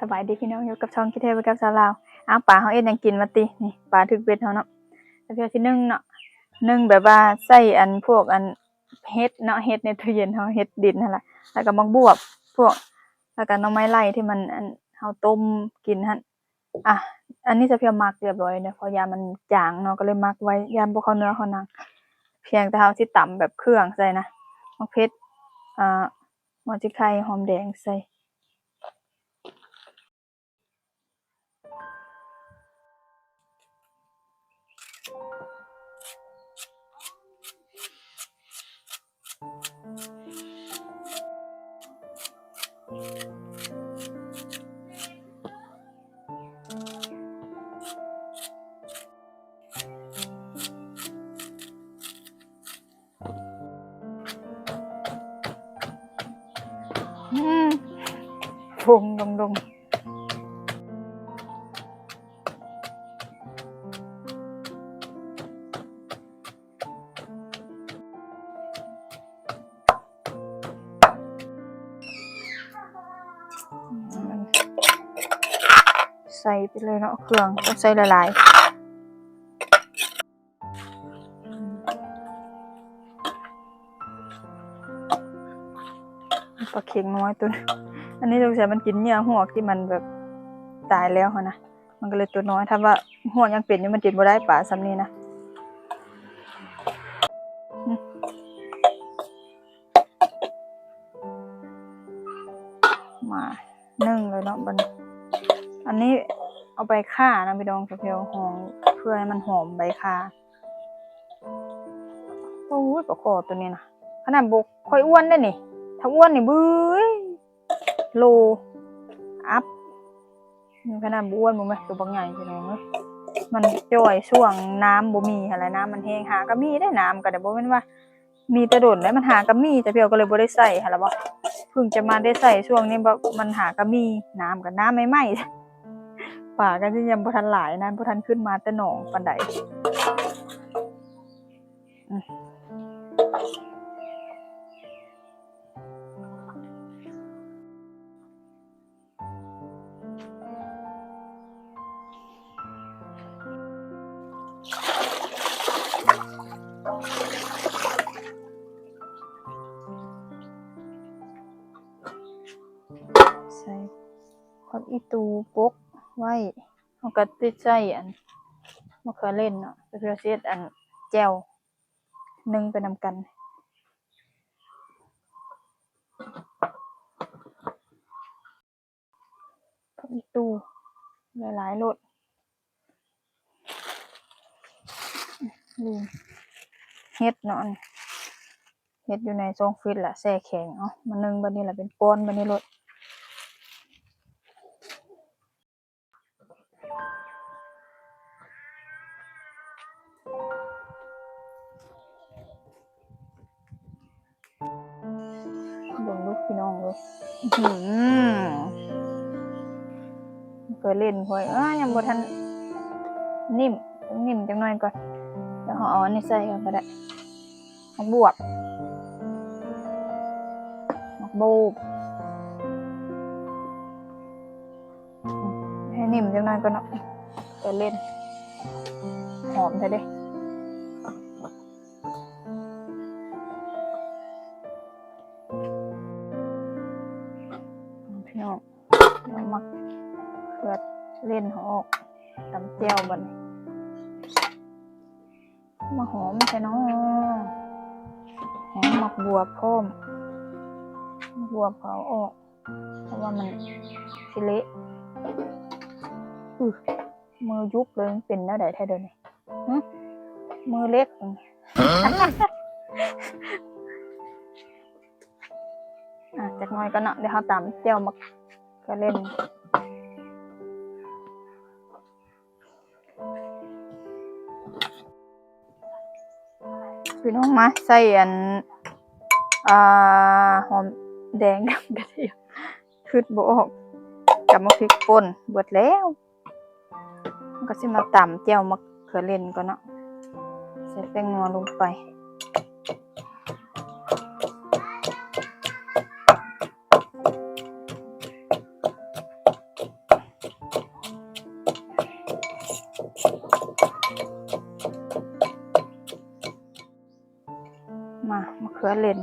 ສະບາຍດີພີ່ນ້ອງ ຢູ່ກັບຊ່ອງຄິດແທ້ໄປກັບສາວລາວ. ອ້າວ ປາເຮົາເຮັດຫຍັງກິນວະຕິ? ນີ້ປາຖືກເບັດເຮົາເນາະ ແຕ່ເທື່ອທີໜຶ່ງເນາະ ໜຶ່ງແບບວ່າໃສ່ອັນພວກອັນເຫັດເນາະ ເຫັດໃນຕູ້ເຢັນເຮົາ ເຫັດດິນຫັ້ນລະ ແລ້ວກໍໝາກບວບ ພວກ ແລ້ວກໍໜໍ່ໄມ້ໄລ່ທີ່ມັນອັນເຮົາຕົ້ມກິນຫັ້ນ. ອ່ະ ອັນນີ້ສະພຽວໝັກຮຽບຮ້ອຍເນາະ ເພາະຢ້ານມັນຈາງເນາະ ກໍເລີຍໝັກໄວ້ ຢ້ານບໍ່ເຂົ້າເນື້ອເຂົ້າໜັງ. ພຽງແຕ່ເຮົາຊິຕຳແບບເຄື່ອງໃສ່ນະ ໝາກເຜັດ ອ່າ ຫົວຊິໄຄ ຫອມແດງໃສ່. ອືມ ຟົງດົງໆ. ໃສ່ໄປເລີຍເນາະ ເຄື່ອງຕ້ອງໃສ່ຫຼາຍໆ. ປາເຂັງນ້ອຍໂຕນີ້ ອັນນີ້ສົງໄສມັນກິນເຫຍື່ອຫວກທີ່ມັນແບບຕາຍແລ້ວຫັ້ນນະ ມັນກໍເລີຍໂຕນ້ອຍ. ຖ້າວ່າຫວກຍັງເປັນຢູ່ ມັນກິນບໍ່ໄດ້ ປາຊ່ຳນີ້ນະ. ມາ ໜຶ້ງເລີຍເນາະບັດນີ້. ອັນນີ້ເອົາໃບຂ່ານະພີ່ນ້ອງ ສະເພວຫອມ ເພື່ອໃຫ້ມັນຫອມໃບຂ່າ. ໂອ້ຍ ປາຄໍໂຕນີ້ນະ ຂະໜາດບໍ່ຄ່ອຍອ້ວນເດ້ນີ້ ຖ້າອ້ວນນີ້ ບຶ້ຍ ໂລອັບ. ນີ້ຂະໜາດບໍ່ອ້ວນ ເບິ່ງແມະ ໂຕບັກໃຫຍ່ພີ່ນ້ອງເອີຍ. ມັນຈ່ອຍຊ່ວງນ້ຳບໍ່ມີຫັ້ນແຫຼະ ນ້ຳມັນແຫ້ງ ຫາກໍມີເດ້ ນ້ຳກໍໄດ້ ບໍ່ແມ່ນວ່າ ມີແຕ່ດົນແລ້ວ ມັນຫາກໍມີ ແຕ່ພຽວກໍເລີຍບໍ່ໄດ້ໃສ່ຫັ້ນລະບໍ ເພິ່ງຈະມາໄດ້ໃສ່ຊ່ວງນີ້ ມັນຫາກໍມີ ນ້ຳກໍນ້ຳໃໝ່ໆ ປາກໍຊິຍັງບໍ່ທັນຫຼາຍນະ ບໍ່ທັນຂຶ້ນມາແຕ່ໜອງປານໃດ. ອືມ ໃສ່ຜັກອີ່ຕູປົກໄວ້ ເຮົາກໍຕິດໃສ່ອັນມະເຂືອເຫຼັ້ນເນາະ ເພື່ອຊິເຮັດອັນແຈ່ວ ໜຶ້ງໄປນຳກັນ. ຜັກອີ່ຕູ່ຫຼາຍໆໂລດ. ເຫັດເນາະ ອັນເຫັດຢູ່ໃນຊ່ອງຟຣິດລະ ແຊ່ແຂງ ເອົາມາໜຶ້ງບັດນີ້ລະ ເປັນກ້ອນບັດນີ້ໂລດ. ເບິ່ງລູກພີ່ນ້ອງເອີຍ ອື ເກີດຫຼິ້ນຂ້ອຍ ເອີ ຍັງບໍ່ທັນນິ້ມ ຕ້ອງນິ້ມຈັກໜ້ອຍກ່ອນ ແລ້ວເຮົາເອົາອັນນີ້ໃສ່ກ່ອນກໍໄດ້. ໝາກບວບ ໝາກບວບ ໃຫ້ນິ້ມຈັກໜ້ອຍກ່ອນເນາະ ເກີດຫຼິ້ນ ຫອມແທ້ເດ້. ພີ່ນ້ອງ ເອົາໝາກເຂືອເຫຼັ້ນເຮົາອອກ ຕຳແຈ່ວບັດນີ້. ມາຫອມແທ້ເນາະ ຫອມໝາກບວບພ້ອມ ໝາກບວບເຂົາເອົາອອກ ເພາະວ່າມັນຊິເລະ. ອື ມືຍຸບເລີຍ ມັນເປັນແນວໃດແທ້ດຽວນີ້? ຫື ມືເລັກ. ອ່ະ ຈັກໜ້ອຍກ່ອນເນາະ ດຽວເຮົາຕຳແຈ່ວໝາກເຂືອເຫຼັ້ນ. ພີ່ນ້ອງ ມາໃສ່ອັນ ອ່າ ຫອມແດງ ກະທຽມ ຄຶດບໍ່ອອກ ກັບໝາກພິກປົ່ນ ເບິດແລ້ວ. ເຮົາກໍຊິມາຕຳແຈ່ວໝາກເຂືອເຫຼັ້ນກ່ອນເນາະ ໃສ່ແປ້ງນົວລົງໄປ. ອ່ະ ມະເຂືອເຫຼັ້ນ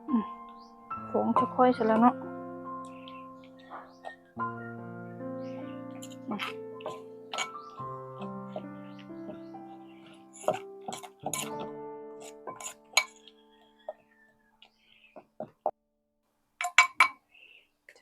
ອືມ ຜົງຈະຄ່ອຍຊະແລ້ວເນາະ.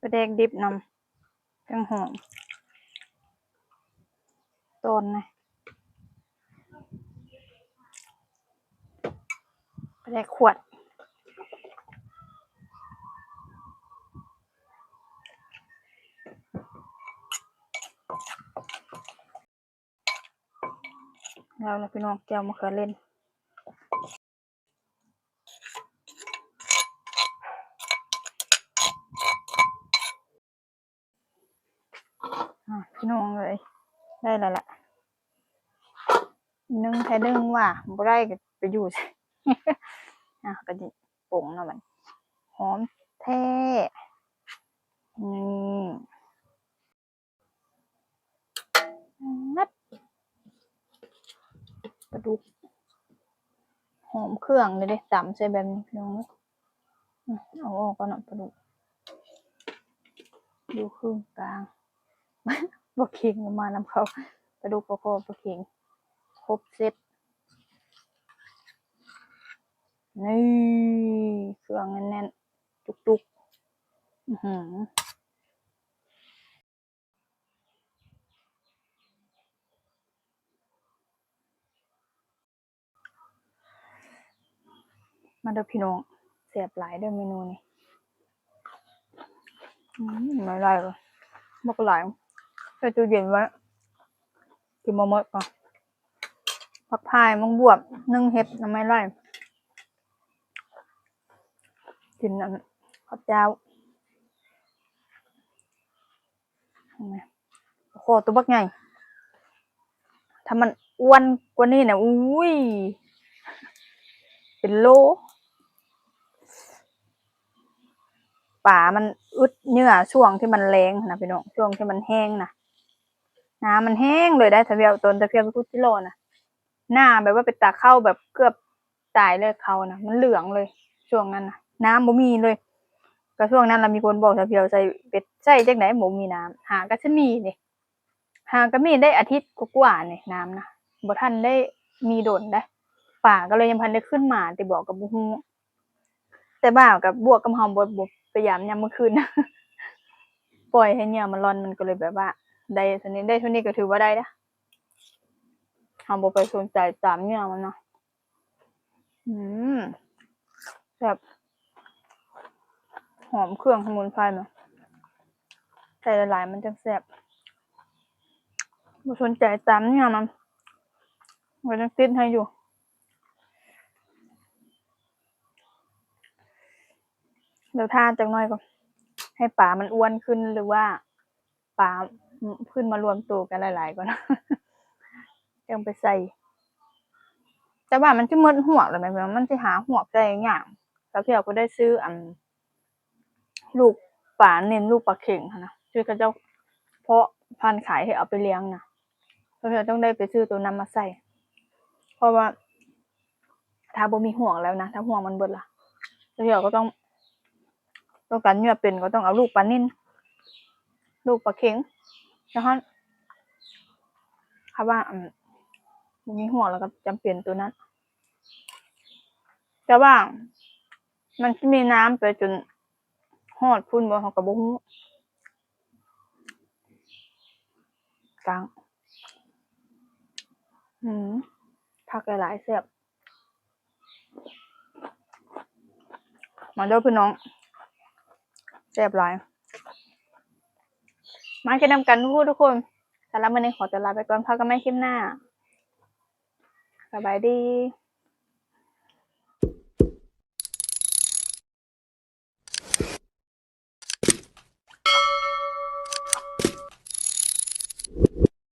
ປາແດກດິບນຳ ຈັ່ງຫອມ ຕອນນະ ປາແດກຂວດ ແລ້ວລະພີ່ນ້ອງ ແຈ່ວມະເຂືອເຫຼັ້ນ. ອ່າ ພີ່ນ້ອງເອີຍ ໄດ້ແລ້ວລະ ໜຶ້ງແທ້ໜຶ້ງວ່າ ບໍ່ໄດ້ກໍໄປຢູ່ໃສ ອ່າ ກໍຊິປົງເນາະບັດນີ້ ຫອມແທ້ ນີ້. ປາດຸກຫອມເຄື່ອງເດ້ ຕຳໃສ່ແບບນີ້ພີ່ນ້ອງເອີຍ ອືມ ເອົາອອກກ່ອນເນາະ ປາດຸກຢູ່ເຄິ່ງກາງ ບໍ່ເຄັງກໍມານຳເຂົາ ປາດຸກ ປາຄໍ່ ປາເຄັງ ຄົບເຊັດ ນີ້ ເຄື່ອງແໜ້ນໆ ຈຸກໆ ອືຫື. ມາເດີພີ່ນ້ອງ ແຊບຫຼາຍເດີເມນູນີ້ ອືມ ໄດ້ໆ ບັກຫຼາຍ ໃສ່ຕູ້ເຢັນໄວ້ ກິນບໍ່ໝົດກໍ ຜັກພາຍ ໝາກບວບ ໜຶ້ງເຫັດ ໜໍ່ໄມ້ໄລ່ ກິນອັນ ເຂົ້າຈ້າວ ເຫັນໄໝ ປາຄໍ່ຕົວບັກໃຫຍ່ ຖ້າມັນອ້ວນກວ່ານີ້ນະ ອຸ້ຍ ເປັນໂລ ປາມັນອຶດເຫຍື່ອຊ່ວງທີ່ມັນແລ້ງນະພີ່ນ້ອງ ຊ່ວງທີ່ມັນແຫ້ງນະ ນ້ຳມັນແຫ້ງເລີຍໄດ໋ ຖ້າແບບຕອນຕະພຽວໄປຂຸດຈິຫຼໍ່ນະ ໜ້າແບບວ່າເປັນຕາເຂົ້າແບບເກືອບຕາຍເລີຍ ເຂົ້ານະ ມັນເຫຼືອງເລີຍ ຊ່ວງນັ້ນນະ ນ້ຳບໍ່ມີເລີຍ ກໍຊ່ວງນັ້ນລະມີຄົນບອກຕະພຽວໃສ່ເບັດ ໃສ່ຈັ່ງໃດບໍ່ມີນ້ຳ ຫາກໍຊິມີເດ ຫາກໍມີໄດ້ອາທິດກວ່າໆນີ້ ນ້ຳນະ ບໍ່ທັນໄດ້ມີດົນໃດ໋ ປາກໍເລີຍຍັງບໍ່ທັນໄດ້ຂຶ້ນມາຕິ ບອກກໍບໍ່ຮູ້ ແຕ່ວ່າກັບບວກກັບເຮົາບໍ່ ບໍ່ໄປຢາມຍາມມື້ຄືນ ປ່ອຍໃຫ້ເຫຍື່ອມັນລ່ອນ ມັນກໍເລີຍແບບວ່າໄດ້ເທົ່ານີ້ ໄດ້ເທົ່ານີ້ກໍຖືວ່າໄດ້ເດ້ ເຮົາບໍ່ໄປສົນໃຈຕາມເຫຍື່ອມັນເນາະ ອືມ ແຊບ ຫອມເຄື່ອງສະໝຸນໄພນະ ໃສ່ຫຼາຍໆ ມັນຈັ່ງແຊບ ບໍ່ສົນໃຈຕາມເຫຍື່ອມັນ ມັນຍັງຕິດໃຫ້ຢູ່. ແລ້ວຖ້າຈັກໜ້ອຍກໍໃຫ້ປາມັນອ້ວນຂຶ້ນ ຫຼືວ່າປາ ອືມ ຂຶ້ນມາລວມໂຕກັນຫຼາຍໆກ່ອນ ຈັ່ງໄປໃສ່ ແຕ່ວ່າມັນຊິໝົດຮວກແລ້ວແມ່ນບໍ່ ມັນຊິຫາຮວກໃສ່ຍາກ ສາວພຽວກໍໄດ້ຊື້ອັນ ລູກປານິນ ລູກປາເຂັງຫັ້ນນະ ທີ່ເຂົາເຈົ້າເພາະພັນຂາຍ ເຮັດເອົາໄປລ້ຽງນະ ເພິ່ນກໍຕ້ອງໄດ້ໄປຊື້ໂຕນັ້ນມາໃສ່ ເພາະວ່າຖ້າບໍ່ມີຮວກແລ້ວນະ ຖ້າຮວກມັນເບິດລະ ແລ້ວເຮົາກໍຕ້ອງ ຕ້ອງການເຫຍື່ອເປັນ ກໍຕ້ອງເອົາລູກປານິນ ລູກປາເຂັງ ຈັ່ງຊັ້ນ ຖ້າວ່າ ອັນ ບໍ່ມີຮວກແລ້ວກໍຈຳເປັນໂຕນັ້ນ ແຕ່ວ່າ ມັນຊິມີນ້ຳໄປຈົນຮອດພຸ້ນບໍ່ ເຮົາກໍບໍ່ຮູ້ ກາງ ອືມ ຜັກຫຼາຍໆ ແຊບ ມາເດີພີ່ນ້ອງ ແຊບຫຼາຍ ມາກິນນຳກັນທຸກຄົນ ສຳລັບມື້ນີ້ຂໍຕົວລາໄປກ່ອນ ພົບກັນໃໝ່ຄລິບໜ້າ ສະບາຍດີ.